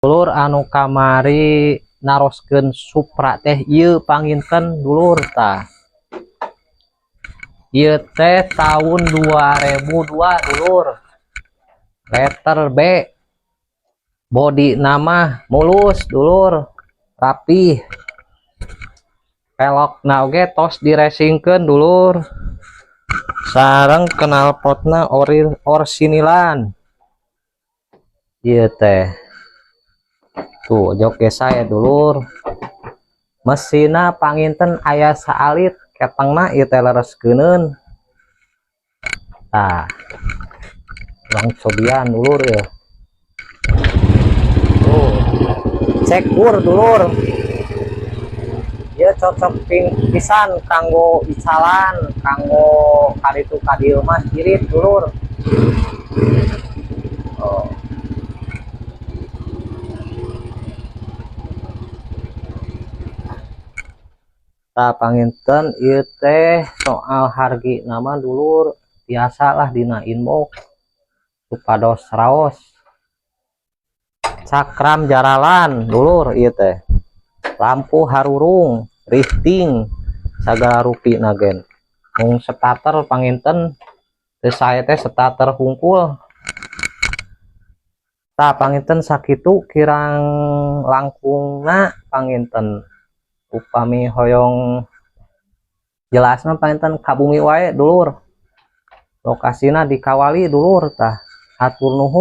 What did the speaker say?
Dulur anu kamari naroskeun Supra teh ieu panginten dulur tah. Ieu teh tahun 2002 dulur. Letter B. Bodi nama mulus dulur, rapih. Pelokna oge tos diresingkeun dulur. Sareng knalpotna orsinilan. Ieu teh. Tuh jok ge sae dulur. Mesinna panginten aya saalit, ketengna ieu teh leres keuneun. Tah. Urang cobian dulur ya. Tuh. Cek ur dulur. Ieu cocok pisan kanggo icalan, kanggo kaditu kadieu mah irit dulur. Oh. Tah panginten ieu teh soal hargi nama dulur biasalah dina inbox supados raos. Cakram jaralan dulur ieu teh. Lampu harurung, rifting sagala rupi nagen. Mung starter panginten teu sae teh starter hungkul. Tah panginten sakitu kirang langkungna panginten. Upami hoyong jelasna panginten ka bumi wae dulur. Lokasina di Kawali dulur tah. Hatur nuhun.